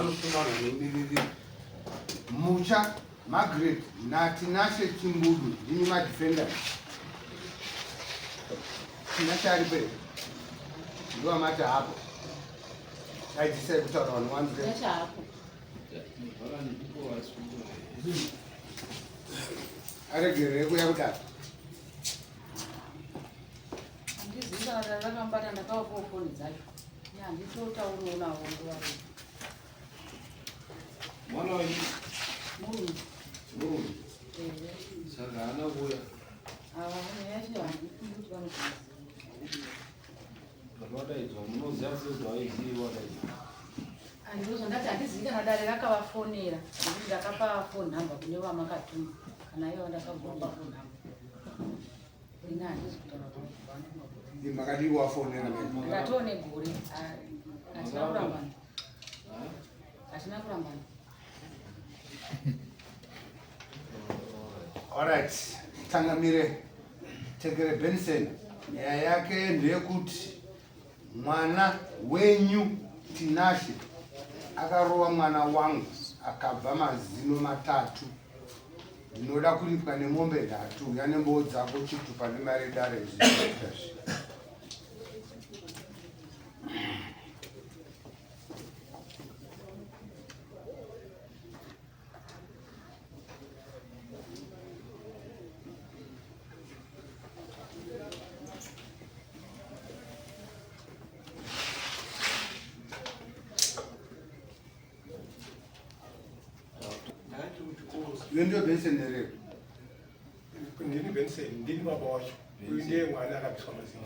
Panosunga vanhu vanemiririra. Mucha Margaret naTinashe Chimbudu ndimi madefenders. Tinashe aripo here? Ndovamati hapo. Daidzisai kutaura vanhu wanzwe. Tinashe hapo. Aregerere kuya kudaro. Handizivi kana dare rakamubata ndakavapawo foni dzacho. Handitotauriwo navo nguva iyi. Mwana wenyu? Murume. Murume. Saka haana kuuya. Ava nyaya yacho handifungi kuti vanoziva. Vadaidzwa munoziva sei kuti haizivi wadaidzwa? Andizvo ndati handizivi kana dare rakavafonera nekuti ndakapa phone number kune vamakatuma kana ivo ndakavapa phone number. Ini handizi kutaura kuti makadii wafonera ndatoo negore hatina kurambana hatina kurambana. Alright, Changamire Tekere Benson, nyaya yake ndeyekuti mwana wenyu Tinashe akarova mwana wangu akabva mazino matatu. Ndinoda kuripwa nemombe nhatu, uya nemboo dzako chitupa nemari yedare izvi. Iwe ndiyo Benson here? Ndini Benson, ndini baba wacho. Uyu ndiye mwana akabviswa mazino.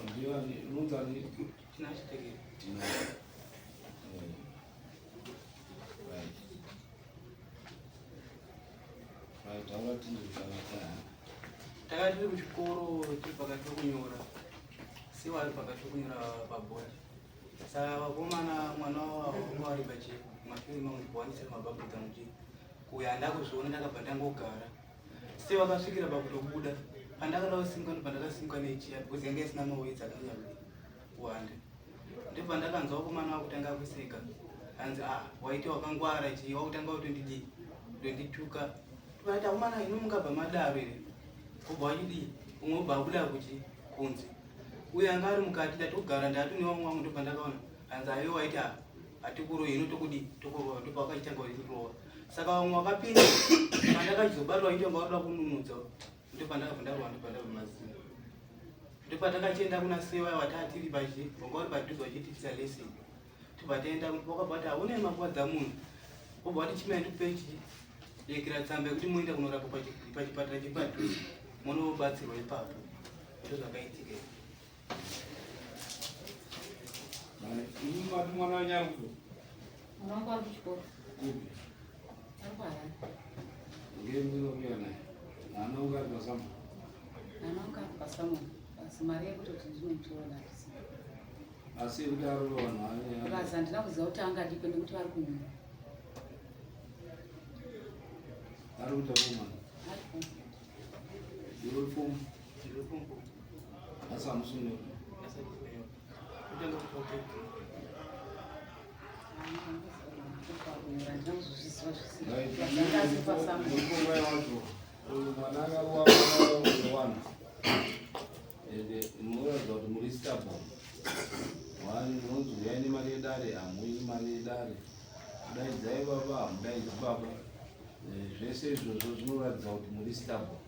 Takati tiri kuchikoro tiri pakati pekunyora sevari pakati pekunyora pabhodhi saka vakomana mwana wavo vanga vari pachi mashure mangu ndikuwanisa mabhabhudza muchi kuuya handakuzviona ndakabva ndangogara se vakasvikira pakutobuda pandakada kusimuka ndopandakasimuka nechiya because yanga isina mawedzi akanyanya kuwanda ndopandakanzwa vakomana vakutanga kuseka hanzi ah waita wakangwara chii wakutanga kutondidii kutondituka tobati akomana ino mungabva madaro here obva wachidii umwe obva abuda kuchi kunze uye anga ari mukati ndatogara ndati nevamwe vangu ndobva ndakaona hanzi ayo waita hatikuroyi ino tokudii tokurova ndobva wakachitanga kutirova saka vamwe vakapinda pandakachizobatwa vachiita kunga vakuda kununudza ndopandakabva ndarova ndobva ndabva mazino ndopatakachienda kuna sewa vataa tiri pachi vanga vari padhuze vachitiitisa lesson tobva taenda wakabva vati hauna makuvadza munhu wobva wati chimai ndikupe chi dekera tsamba yekuti muenda kunorapwa pachipatara chiri padhuze munobatsirwa ipapo ndozvakaitika Mwana wenyu ari kupi? Mwana wangu ari kuchikoro. Kupi? Ari kuHarare. Ngemunouya naye. Mwana wangu ari pasamu. Mwana wangu ari pasamu. Asi mari yekutoti ndinomutora ndandisina. Asi yekuti arove vanhu ane. Basi handina kuziva kuti angadikwe nekuti vari kunyura. Ari kuita kumana. Ari kumana. Iwe fomu. Iwe fomu. Asi hamusi Mwana akarowa mwana ende munoratidza kuti muri stubborn. One munonzi uyai nemari yedare hamuyi mari yedare. Kudaidzai baba hamudaidzi baba. Eh, zvese izvozvo zvinoratidza kuti muri stubborn.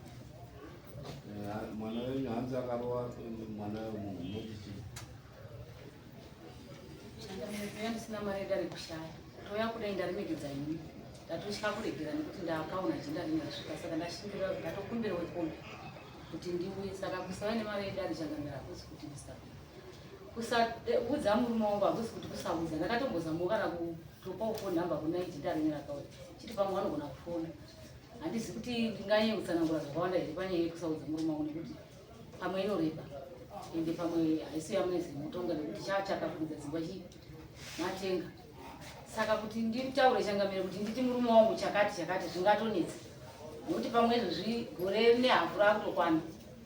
Eh, mwana wenyu hanzi akarova eh, mwana wemunhu unoti chii? Ndanga ndisina mari yedare kushaya. Toya kudai ndaremekedza imi. Ndatotya kuregera nekuti ndakaona jinda ringe rasvika saka ndashingirira ndatokumbira wekombi kuti ndiuye saka kusava nemari yedare changamira hakusi kuti ndisauya. Kusaudza murume wangu hakusi kuti kusaudza. Ndakatombozamawo kana kutopawo phone number kuna jinda ringe rakauya. Chiti pamwe vanogona kufona. Handizi kuti ndinganyanye kutsanangura zvakawanda here panyaya yekusaudza murume wangu nekuti pamwe inoreba ende pamwe haisi yamunezi mutonga nekuti chachakafukidza dzimba chii matenga saka kuti nditaure changamire kuti nditi murume wangu chakati chakati zvingatonetsa nekuti pamwe izvozvi gore nehafu raakutokwana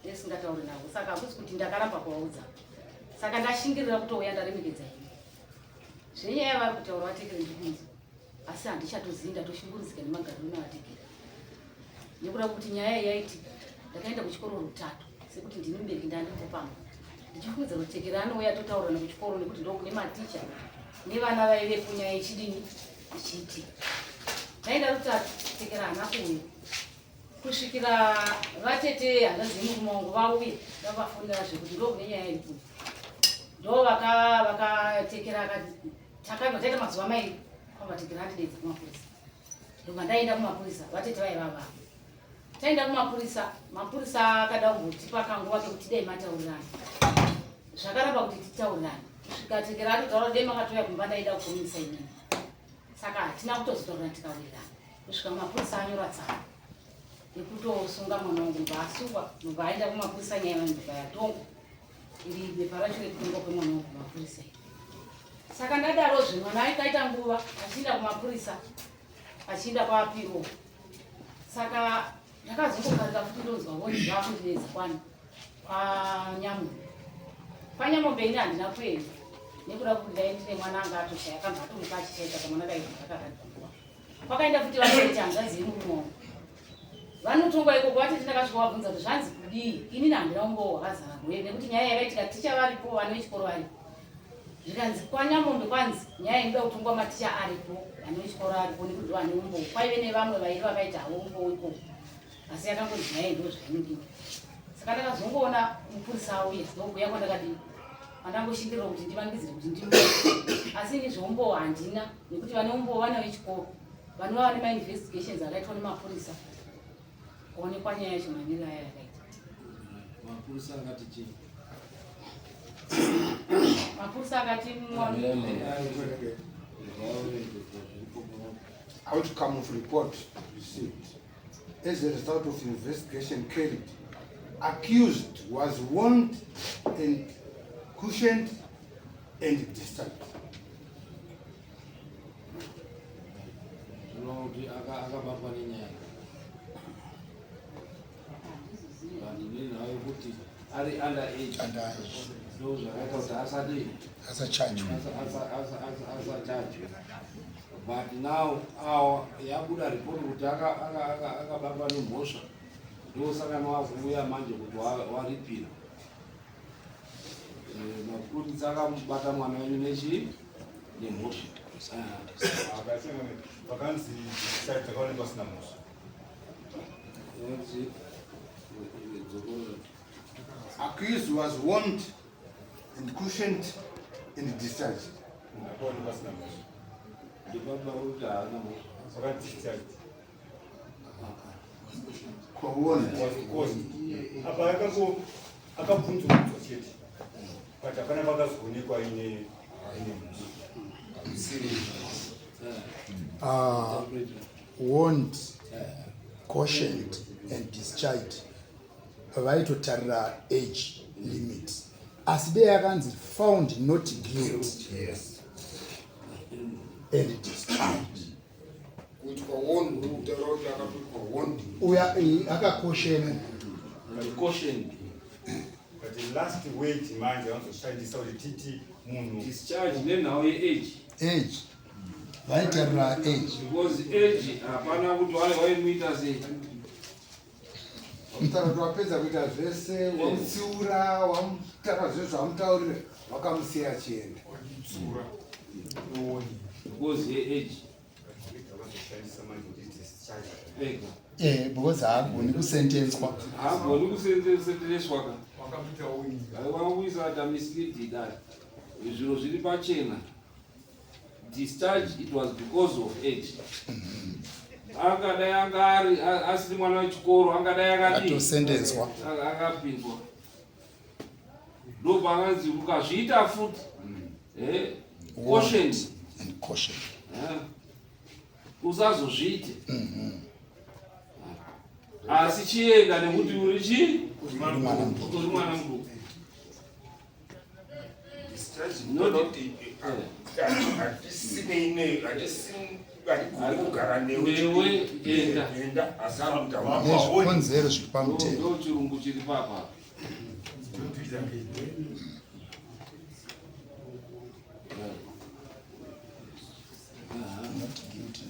ndisingatauri navo saka hakusi kuti ndakaramba kuvaudza saka ndashingirira kutouya ndaremekedza ini zvenyaya yavari kutaura vatekere ndikunzwa. Asi handichatozivi, ndatoshungurudzika nemagariro navatekera nekuda kwekuti nyaya iyi yaitika ndakaenda kuchikoro rutatu sekuti ndini mubereki ndandiripo pamba ndichifungidzira kuti Tekera anouya totaurirana kuchikoro nekuti ndokune maticha nevana vaivepo nyaya ichidini ichiitika. Ndaenda rutatu, Tekera haana kuuya kusvikira vatete hanzvadzi yemurume wangu vauya ndavafonera zvekuti ndokune nyaya iri kuno ndo vakatekera akati takabva taita mazuva mairi kwavatekera andidedza kumapurisa. Ndobva ndaenda kumapurisa, vatete vaiva vavo. Taenda kumapurisa, mapurisa akada kumbotipa kanguva kekuti dai mataurirana. Zvakaramba kuti titaurirane kusvika Tekera atotaura dai makatouya kumba ndaida kukumisa inini. Saka hatina kutozotaurana tikawirirana kusvika mapurisa anyora tsamba yekutosunga mwana wangu, ndobva asungwa, ndobva aenda kumapurisa nyaya yangu ndobva yatongwa iri bepa racho rekutongwa kwemwana wangu kumapurisa iri. Saka ndadarozve mwana aikaita nguva achienda kumapurisa achienda kwaapiro. Saka ndakazongogarika futi ndonzwa vonzi vakundinetsa kwani kwanyamombe. Kwanyamombe ini handina kuenda nekuda kuti ndai ndine mwana anga atoshaya akabva atomuka achishaika kamwana kaivakakadza nguva. Kwakaenda futi vanoita hanzvadzi yemurume wangu vanotongwa ikoko vatete ndakasvika vabvunza kuti zvanzi kudii inini handina umbowo hwakazara rwere nekuti nyaya yakaitika ticha varipo vana vechikoro varipo zvikanzi kwanyamombe kwanzi nyaya inoda kutongwa maticha aripo vana vechikoro aripo nekuti ndo vane umbowo kwaive nevamwe vairi vakaita havo umbowo ikoko asi yakangonzi nyaya ndo zvainodiwa. Saka ndakazongoona mupurisa auya ndokuuya kwandakadii pandangoshingirira kuti ndivanikidzire kuti ndiuye asi ini zveumbowo handina nekuti vane umbowo vana vechikoro vanova vane mainvestigations akaitwa nemapurisa kuonekwa nyaya yacho mamiriro ayo yakaita. Mapurisa akati chii? Mapurisa akati Outcome of report received. As a result of investigation carried, accused was warned and cushioned and discharged. Kuti akabatwa nenyaya vanhu nenhau yekuti ari under age ndo zvakaita kuti asadi asachajwe asachajwe, but now awa yabuda ripoti kuti akabatwa nemhosva, ndosaka wakuuya manje kuti waripira. Mapurisa akamubata mwana wenyu nechi nemhosva. Vakanzi takaonekwa pasina mhosva. Inonzi, dzokorora. Accused was warned and cushioned and discharged. Akaonekwa pasina mhosva. Ndibaba kuti haana mhosva. Vakanzi discharged. Warned. Was caused apa akango akabvunzurudzwa chete but hapana pakazoonekwa aine mhosva. Warned, cautioned and discharged vaitotarira age limit, asi dei yakanzi found not guilty and discharged. Kuitwa warned kutaura kuti akatoitwa warned. Uya akacautionwa. Caution. But the last word manje vanozoshandisa kuti titi munhu Discharge nenhau yeage. Age, vaitarira age. Because age hapana kuti waimuita sei. Mutaura kuti wapedza kuita zvese, wamutsiura, wamutaura zvese zvamutaurira, wakamusiya achienda. Because yeage. Vanozoshandisa manje kuti discharge. Ega. Because haagoni kusentenswa. Haagoni kusentenswa ka. Wakamuita wini. Vakuisa ta mislead dai zviro zviri pachena. Discharge, it was because of age. Angadai anga ari asiri mwana wechikoro, angadai akadii? Atosentenswa. Akapinzwa. Ndopaanganzi ukazviita futi, caution. And caution. Usazozviite, asi chienda nekuti uri chii? Uri mwana muduku. Uri mwana muduku. Discharge kuti hatisinei ne hatigoni kugara newe. Newe, enda. Enda, asi akuita Nezvikonzero zviri pamutemo. Ndo chirungu chiri papa. Don't do it again. Not guilty.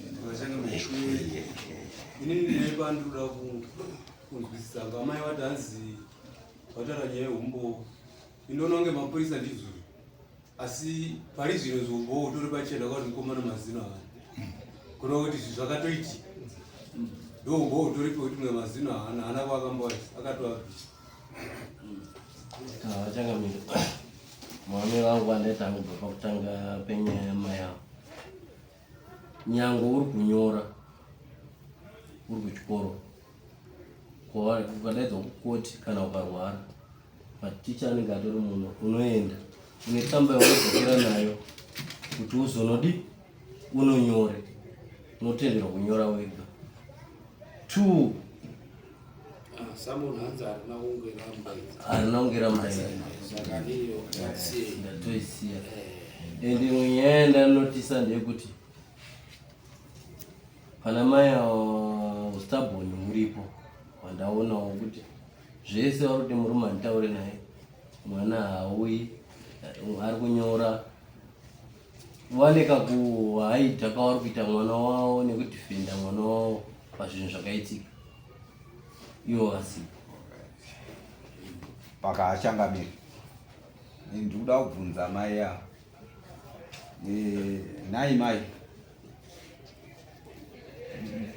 Inini ndine pandinoda kunzwisisa nga mai vati hanzi vataura nyaya yeumbowo. Inoona kunge mapurisa ndizvo. Asi pari zvino zveumbowo utori pachena kwati mukomana mazino haana. Kureva kuti izvi zvakatoitika. Ndoumbowo utoripo kuti mwe mazino haana haana kwaakamboaisa akatoabvisa. Vachangamire, maonero angu andaita anobva pakutanga penyaya yamai avo. Nyange uri kunyora uri kuchikoro ukadaidzwa kukoti kana ukarwara but ticha anenge atori muno unoenda une tsamba yaunodzokera nayo kuti uzonodi unonyore unotenderwa kunyora wega two harina kunge ramudaidza ndatoisiya and imwe nyaya yandanotisa ndeyekuti pana mai ustaboni huripo hwandaonawo kuti zvese vari kuti murume handitaure naye mwana haauyi ari kunyora vane kakuhaidha kavari kuita mwana wavo nekudhifenda mwana wavo pazvinhu zvakaitika ivo vasipo pakaachangamira ndikuda kubvunza mai ava eh, nhai mai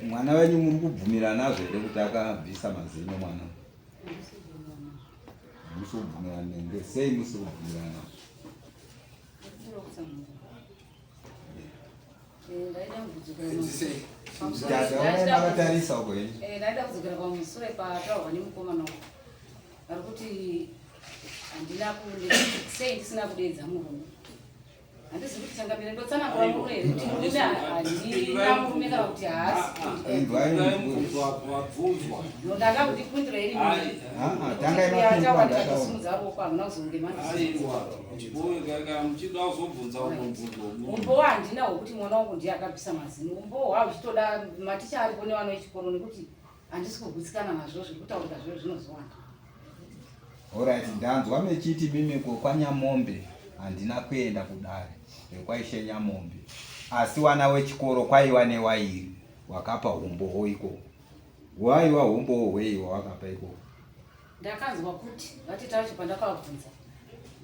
mwana wenyu muri kubvumira nazvo here kuti akabvisa mazino mwana musi kubvumirana nenge sei musi kubvumirana nazvo Makatarisa uko henyu. Eh, ndaida kudzokera pamusure pataurwa nemukomana uko. Ari kuti handina sei ndisina kudeedza murume. Handizivi kuti changamire ndotsanangura murume here kuti murume handina murume kana kuti haasi. Ndanga kuti pindura iri. Tanga imapindura ndataura. Simudza ruoko hamuna kuzonge Aiwa, muchida kuzobvunza umubvunzo. Umbowo handina hwekuti mwana wangu ndiye akabvisa mazino. Umbowo hwavo uchitoda maticha aripo nevana vechikoro nekuti handisi kugutsikana nazvo zviri kutaurika zviro zvinozowanda. Alright, ndanzwa mechiti mimi ko kwaNyamombe handina kuenda kudare rekwaIshe Nyamombe asi wana wechikoro kwaiwa newairi wakapa humbowo ikoko. Waiwa humbowo hwei wawakapa ikoko? Ndakanzwa kuti vatete vacho pandakavabvunza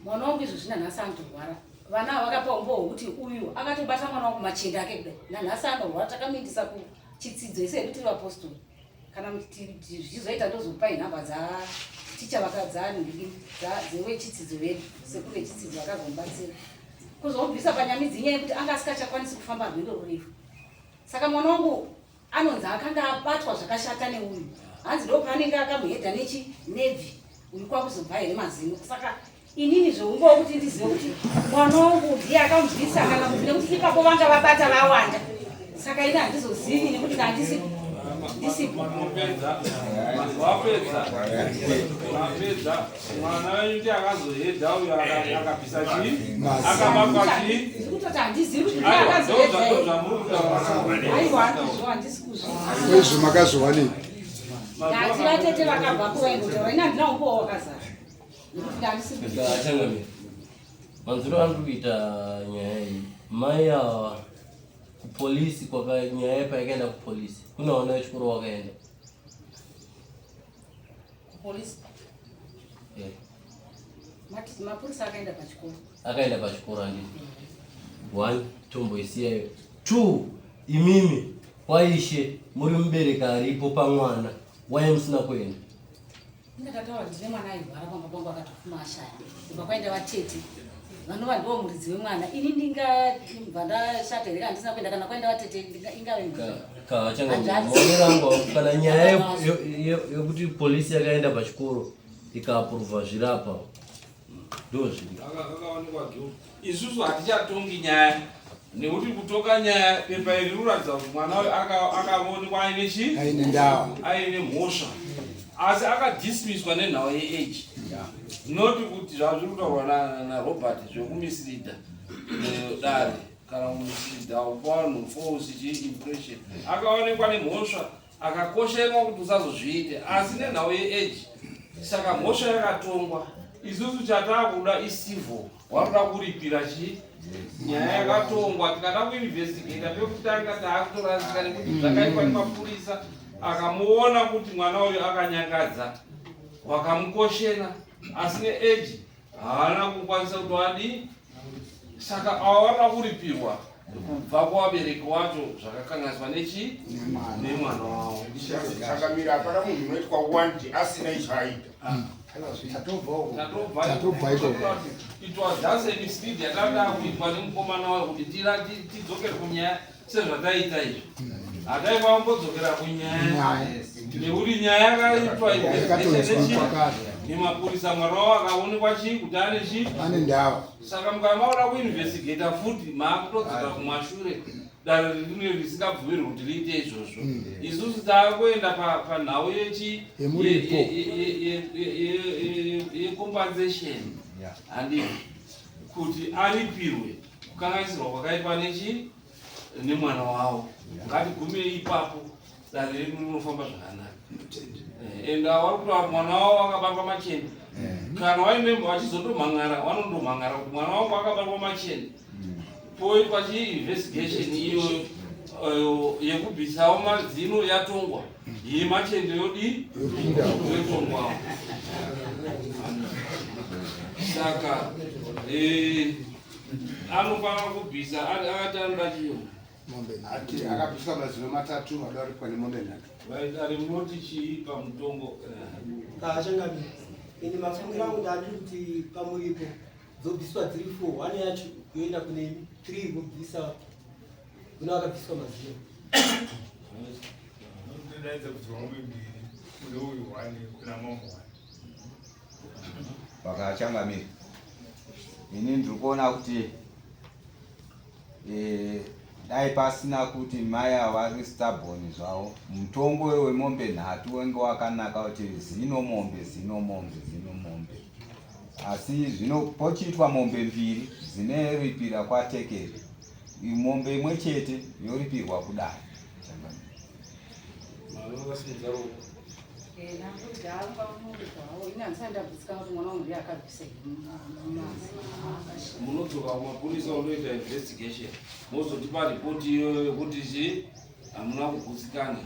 mwana wangu izvozvi nanhasi anotorwara vana ava vakapa umbowo hwekuti uyu akatobata mwana wangu machende ake kudai nanhasi anorwara takamuindisa kuchitsidzo isu hedu tiri vapostori kana zvichizoita ndozokupai nhamba dzaticha dzewechitsidzo vedu sekuru vechitsidzo vakazomubatsira kuzomubvisa panyamidzi inyaya yekuti anga asikachakwanisi kufamba rwendo rurefu saka mwana wangu Anonzi akanga abatwa zvakashata neuyu hanzi ndopaanenge akamuhedha nechi nebvi uyu kwakuzobva here mazino saka inini zveungowo kuti ndizive kuti mwana wangu ndiye akamubvisa kana kuti nekuti ipapo vanga vabata vawanda saka ini handizozivi nekuti ndandisi ndisipo wapedza wapedza mwana wenyu ndiye akazohedha uyo akabvisa chii akabatwa chii ndikutoti handizivi kuti ndiye akazohedha aiwa handizvo handisi kuzviziva izvo makazviwanepi ndati vatete vakabva kuvaingotaura ini handina umbowo wakazara nekuti ndandisi Changamire, manzwiro andiri kuita nyaya iyi mai ava kupolisi kwaka nyaya payakaenda kupolisi kune vana vechikoro wakaenda Kupolisi. Eh. Mati mapurisa akaenda pachikoro. Akaenda pachikoro handiti. One, tomboisiya iyo. Two, imimi kwaishe muri mubereki aripo pamwana waye musina kuenda. Ndakataura ndine mwana airwara pamba pangu akatofuma ashaya. Kubva kwaenda vatete. Vanova ndivo muridzi wemwana. Ini ndingabva ndashata here kana ndisina kuenda kana kwaenda vatete ingave mhosva. Kachangaonera angu kana nyaya yekuti polisi yakaenda pachikoro ikaapuruvha zviri apa ndo zviri. Akaonekwa guilt. Isusu hatichatongi nyaya nekuti kutonga nyaya pepa iri rinoratidza kuti mwana uyu akaonekwa aine chii? Aine ndawa. Aine mhosva. Asi akadismisswa nenhau yeage. Not kuti zvazviri kutaurwa naRobert zvekumisleader eh, dare kana kumisleader kupa vanhu false chii impression. Akaonekwa nemhosva akakosherwa kuti usazozviite asi nenhau yeage saka mhosva yakatongwa isusu chataakuda icivil wakuda kuripira chii nyaya yakatongwa tikada kuinvestigata pekutanga taakutorasika nekuti zvakaitwa nemapurisa. Akamuona kuti mwana uyu akanyangadza, wakamukoshena, asi neeji haana kukwanisa kuti wadii. Saka ava vanoda kuripirwa kubva kuvabereki wacho zvakakanganiswa nechi nemwana wavo. Chakamira hapana munhu unoitwa wandi asina icho aita. Tatobva ikoko. It was just a mislead yakanga kuitwa nemukomana wayo kuti tidzokere kunyaya sezvataita izvi. Hataiva kumbodzokera kunyaya nekuti nyaya yakaitwa nemapurisa, mwana wavo akaonekwa chii kuti ane chii, ane ndawa. Saka mukanga makuda kuinvestigata futi, maakutodzokera kumashure. Dare rine risingabvumirwi kuti riite izvozvo. Isusu taakuenda panhau yechi Yemuripo. Yecompensation, handii, kuti aripirwe kukanganisirwa kwakaitwa nechi nemwana wavo. Ngatigumei ipapo, dare redu rinofamba zvakanaka. Enda vari kutaura kuti mwana wavo akabatwa macheni. Kana vaine vachizondomhang'ara, vanondomhang'ara kuti mwana wangu akabatwa macheni, poitwa chiinvestigation iyoyo yekubvisawo mazino yatongwa, yemachende yodii, yotongwawo. Saka anofanira kubvisa, akati anoda chiyo Ati akabviswa mazino matatu, vadarikwa nemombe nhatu. Vaidare, munoti chii pamutongo? Achangamire, ini mafungiro angu ndandiri kuti pamuripo dzobviswa dziri four, one yacho yoenda kune three, vobvisa kune vakabviswa mazino. Todaidza kuti vamwe mbiri kune uyu one, kuna mambo one. Vakachangamira, ini ndiri kuona kuti dai pasina kuti mai ava stubborn zvavo, mutongo wemombe nhatu wenge wakanaka, kuti zino mombe, zino mombe, zino mombe. Asi zvino pochiitwa mombe mbiri dzineripira kwaTekere, mombe imwe chete yoripirwa kudai. Changamire. Mwana wakasimudza ruoko. Ndakudhamba unoridzawo, ini handisati ndabvutsikana kuti mwana wangu ndiye akabvisa. Munodzoka kumapurisa, unoita investigation, mozotipa ripoti iyoyo yekuti chi hamuna kugutsikana.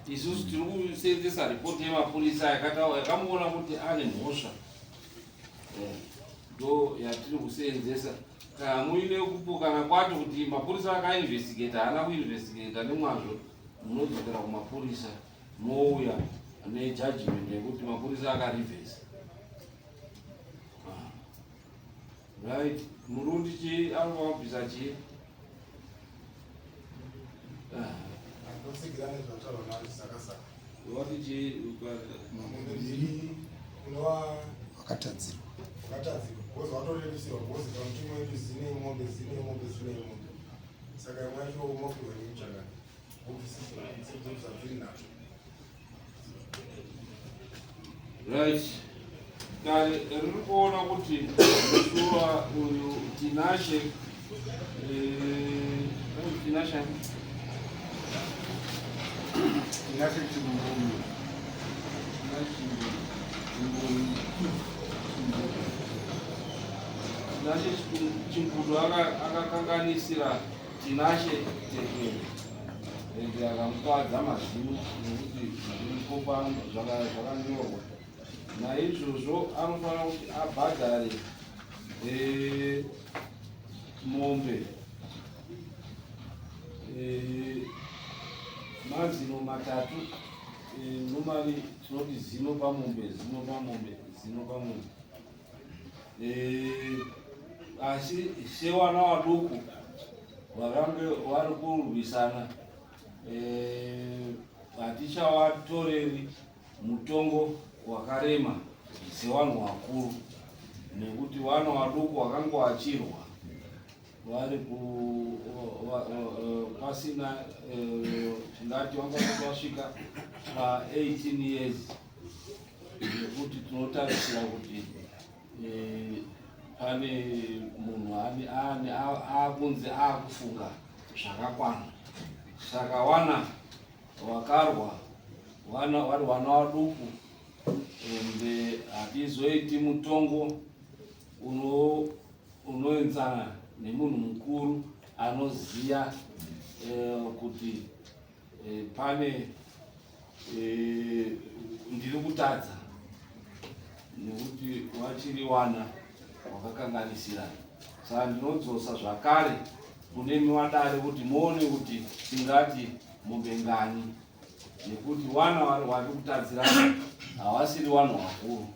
Isusu tiri kuseenzesa ripoti yemapurisa yakamuona kuti ane mhosva. Ndo yatiri kuseenzesa. Kana muine kupokana kwacho kuti mapurisa akainvestigata, haana kuinvestigata nemwazvo, munodzokera kumapurisa, mouya nejudgment yekuti mapurisa akarivhesa. Right, murundi chii anofa kubvisa chii? Ndotsigirana nezvataurwa nazvisakasaka. Wati chii? Mombe mbiri kunova Wakatadzirwa. Wakatadzirwa because watorerusirwa, because pamutemo wedu zine mombe, zine mombe, zine mombe, saka imwe yacho unopiwa nemuchakana, wobvisa dziri nhatu. Right, dare riri kuona kuti mushuwa uyu Tinashe, Tinashe Tinashe Chimbuyu. Tinashe Chimbudu akakanganisira Tinashe Tekere ende akamukwadza mazino, nekuti zviripo pano zvakanyorwa. Naizvozvo anofanira kuti abhadhare mombe mazino matatu. Normally tinoti zino pamombe, zino pamombe, zino pamombe. Asi sewana waduku vakange vari kurwisana, hatichavatoreri mutongo wakarema sevanhu vakuru, nekuti vana vaduku vakange vachirwa vari ku pasina tingati vanga vasvika pa18 years, nekuti tinotarisira kuti pane munhu akunzi akufunga zvakakwana. Saka wana wakarwa wana vari vana vaduku, ende hatizoiti mutongo unoenzana nemunhu mukuru anoziya kuti pane Eh, ndiri kutadza nekuti wachiri wana wakakanganisirana saka ndinodzosa zvakare kune miwadare kuti muone kuti tingati mombe ngani nekuti wana wari kutadzirana hawasiri wanhu wakuru.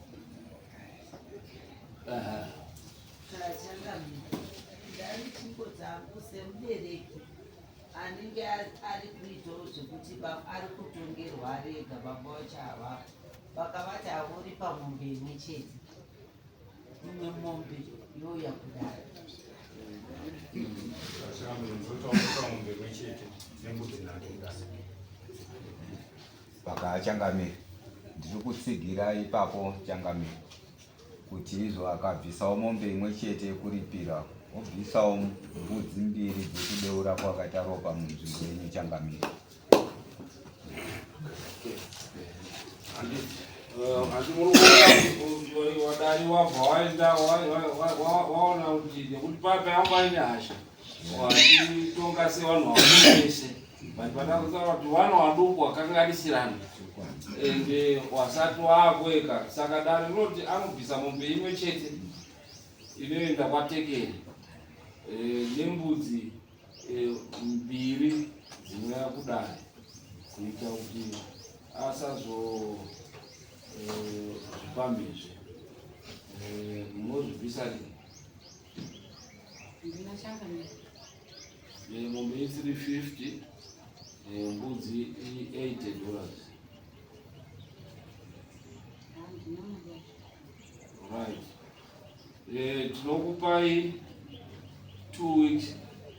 Ndari tsvimbo dzangu semubereki anenge ari kuitawo zvekuti ari kutongerwa ari ega baba vacho havapo vakavati havoripa mombe imwe chete imwe mombe youya kudare. Paka changamire ndiri kutsigira ipapo changamire kuti izvo akabvisawo mombe imwe chete yekuripira obvisawo mbudzi mbiri dzekudeura kwakaita ropa munzvimbo yenyu changamire. Handi muri wadari wabva waenda waona kuti nekuti papa yangu aine hasha wachitonga sevanhu vakuru vese but patakutaura kuti vana vaduku wakanganisirana ende wasati waakueka saka dare rinoti anobvisa mombe imwe chete inoenda kwatekere nembudzi mbiri dzinouya kudare kuita kuti asazo zvipamhizve. Munozvibvisa rini? Ndina changamire. Mombe i350, mbudzi i80 dollars. Handina mari yacho. Right, tinokupai 2 weeks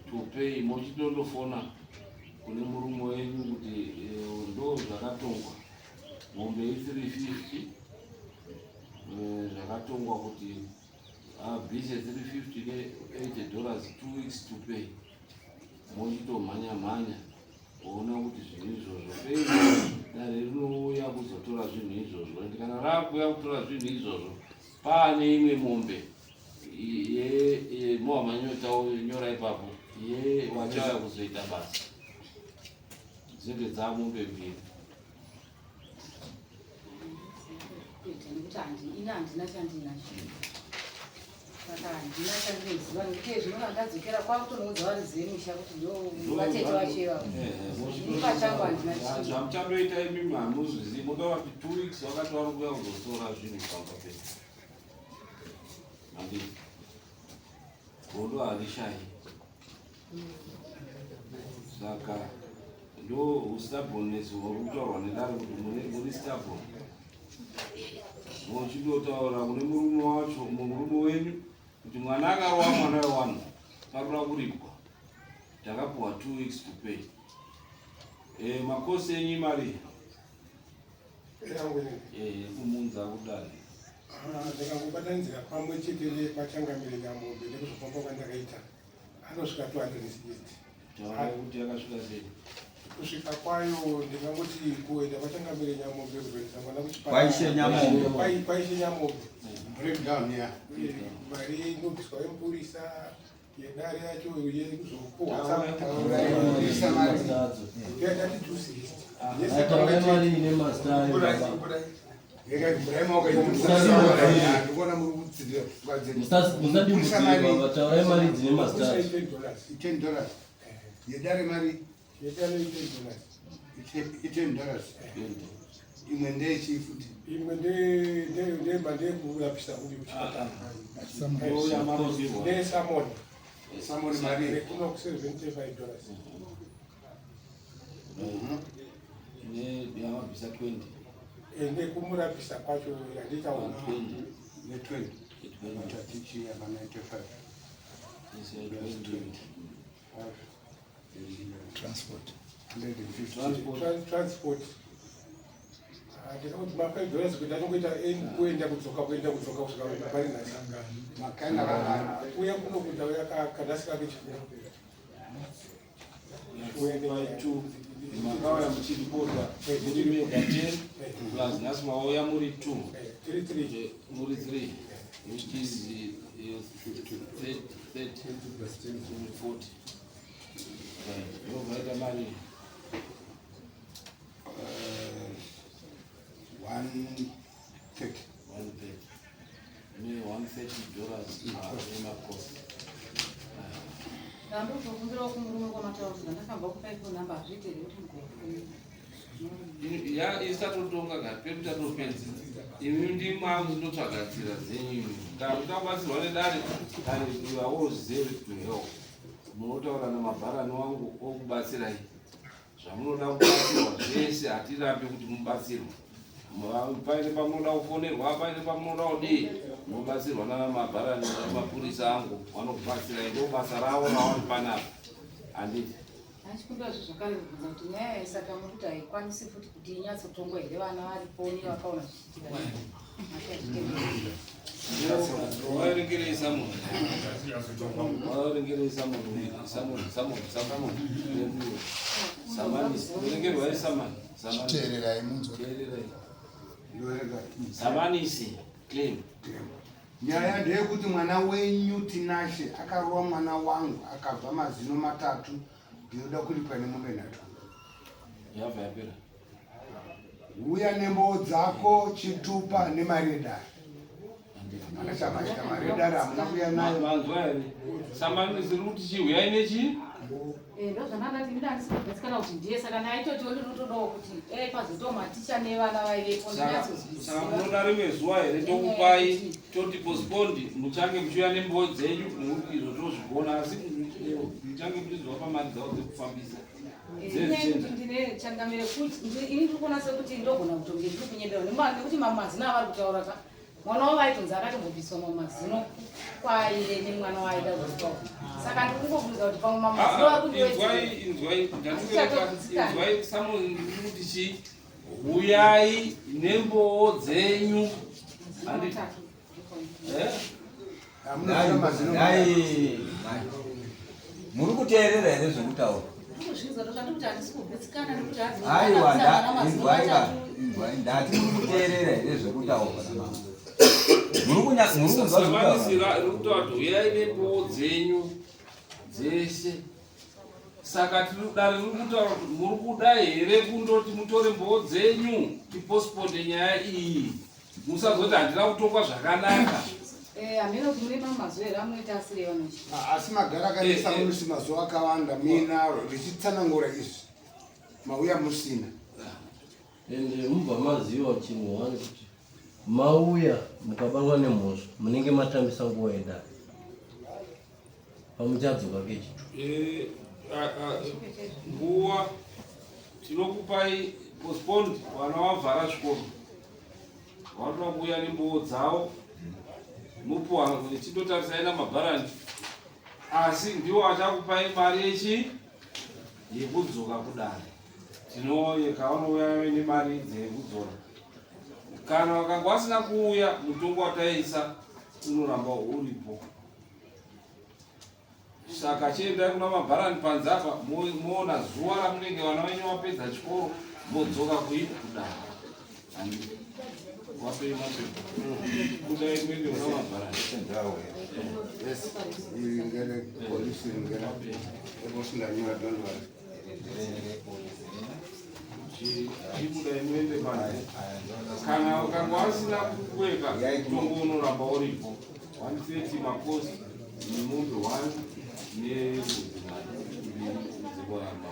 to pay mochitondofona kune murume wenyu kuti ndo zvakatongwa mombe i350, zvakatongwa kuti abvise 350 ne80 dollars, 2 weeks to pay. Mochitomhanya mhanya kuona kuti zvinhu izvozvo pei dare rinouya kuzotora zvinhu izvozvo ende kana raakuuya kutora zvinhu izvozvo paane imwe mombe mohamanyora ipapo ye wachauya kuzoita basa dzinenge dzamombe mbiri. Kuita nekuti ini handina chandinacho saka handina chandinoziva nekuti zvino ndadzokera kwakutonoudza varidzi vemisha kuti ndo vatete vacho ivavo. Ini pachangu handina chinhu. Zvamuchandoita imimi hamuzvizivi moda kuti 2 weeks vakati vari kuuya kuzotora zvinhu pamba pedu handiti godo harishayi saka ndo ustubbornness huri kutaurwa nedare kuti muri stubborn muchindotaura kune murume wacho murume wenyu kuti mwana akarova mwana wewanhu paroda kuripwa takapiwa 2 weeks to pay. Makosi enyu imari Yangu ini. Kumunza kudare. Ndikangobatanidzira pamwe chete nekwachangamire Nyamombe nekuzofamba kwandakaita anosvika 260. Taurai kuti yakasvika sei. Kusvika kwayo ndingangoti kuenda kwachangamire Nyamombe kuzoendesa mwana kuchipatara. Kwaishe Nyamombe. Kwaishe Nyamombe. Breakdown ya. Mari inobviswa yemupurisa yedare yacho yekuzopuhwa. Isa mari. Yatati 260. Taurai mari ine mazita ayo baba. Ndikuona muri kutsidzira. Musadimbudzire baba, taurai mari dzine mazita adzo. $10. $10 yedare mari. Yedare $10. I$10 imwe ndeyechii futi? Imwe ndeyekurapisa uyu kuchipatara. Yamarobirwa. Nesummons. Summons mari? Kuno ku$75. Yamabvisa 20. Nekumurapisa kwacho yandiitaura. 20. Ne20 matatichi apa 95. Yes, 20. Transport. 150. Transport. Transport. Ndinoti ma$5 kuti anongoita kuenda kudzoka kuenda kudzoka kusvika pari nhasi. Makaenda kangani? Uya kuno kundauya kanhasi kake chikuru. Two makauya muchiripota muri mega 10 plus nhasi mauya muri 2. Tiri 3. Muri 3 which is 30 30 40. Right, ndobvaita mari. 130. 130 ne 130 dollars emakosi. Ndandozokumbirawo kumurume kwamataurira, ndakabva kupai phone number, hazviite here kuti mugofonera? Ya, isatotonga kati pedu tatopedza. Imi ndimwakuzototsvaga nzira dzenyu imi. Kana muchida kubatsirwa nedare, dare, we are always there to help. Munotaura namabharani wangu okubatsirai zvamunoda kubatsirwa zvese. Hatirambi kuti mubatsirwe. Paine pamunoda kufonerwa, paine pamunoda kudii, munobatsirwa namabharani nemapurisa angu, vanokubatsirai. Ndo basa ravo ravari panapa, handiti? Achikumbira zve zvakare kubvunza kuti nyaya iyi, saka muri kuti haikwanisi futi kuti inyatsotongwa here vana varipo nevakaona zvichiitika? Waverengerei summons, waverengerei summons, summons, summons, summons, samanisi, verengerwai samani. Chiteererai munzwe. Teererai. Ndoerenga. Samanisi claim. Nyaya ndeyekuti mwana wenyu Tinashe akarova mwana wangu akabva mazino matatu. Ndinoda kuripa nemombe nhatu. Yabva yapera. Uya nemboo dzako, chitupa nemari yedare. Hapana chamaita, mari yedare hamuna kuya nayo. Manzwa here? Samanisi riri kuti chiuyai nechi. Ndo zvandandati ndini handisi kugutsikana kuti ndiye, saka ndaitotiwo ndinotodawo kuti pazoitawo maticha nevana vaivepo. Saka Ndinyatsozwisisa. munoda rimwe zuva here? Tokupai, toti postpone, muchange muchiuya nemboo dzenyu, nekuti izvo tozvigona, asi muchange muchizova pamari dzavo dzekufambisa. Inyaya yekuti ndine changamire kuti ini ndiri kuona sekuti ndogona kutonge ndiri kunyebera nekuti mamwe mazino avari kutaura ka, mwana wavo aitonzi akatombobviswa mamwe mazino kwaive nemwana waaida kuzivawo, saka ndiri kungobvunza kuti pamwe mamwe mazino ari Inzwai. kundiwedzera. Inzwai, ndativereka. Inzwai, summons ndiri kuti chi huyai nemboo dzenyu. Eh? Hamunoziva mazino. Dai muri kuteerera here zvekutaura? Kuzvinzwa, ndozvandikuti handisi kugutsikana nekuti hanzi Aiwa. mwana mazino Inzwai ka. matatu. Inzwai, ndati muri kuteerera here zvekutaura namama? Muri kunzwa Samanisi zvekutaura? riri kutaura kuti huyai nemboo dzenyu dzese. Saka tiri dare riri kutaura kuti muri kuda here kundoti mutore mboo dzenyu, tipostpone nyaya iyi, musazoti handina kutongwa zvakanaka. Hameno kuti mune mamwe mazuva here amunoita asiri evanochi. Asi magara akaisa musi mazuva akawanda muinaro richitsanangura izvi, mauya musina. Ende mubva maziva chinhu one, kuti mauya mukabatwa nemhosva, munenge matambisa nguva yedare pamuchadzoka kechitu. Nguva tinokupai postponed. Vana vavhara zvikoro, vanoda kuuya nemboo dzavo, mupuwa chitotarisai namabharani, asi ndiwo achakupai mari yechi yekudzoka kudare. Tinoyeka vanouya nemari dzekudzora. Kana vakanga vasina kuuya, mutongo wataisa unoramba uripo. Saka chiendai kuna mabharani panze apa, moona zuva ramunenge vana venyu vapedza chikoro, modzoka kui kudare. Wapei mapepa, kudai muende kuna mabharani. Yes, iri ngere polisi ngere ebosindanyora, don't worry. Chibudai muende panze. Kana ukanga wasina kuweka, mutongo unoramba uripo. 130 makosi nemombe 1 nembudzi dzekwaramba.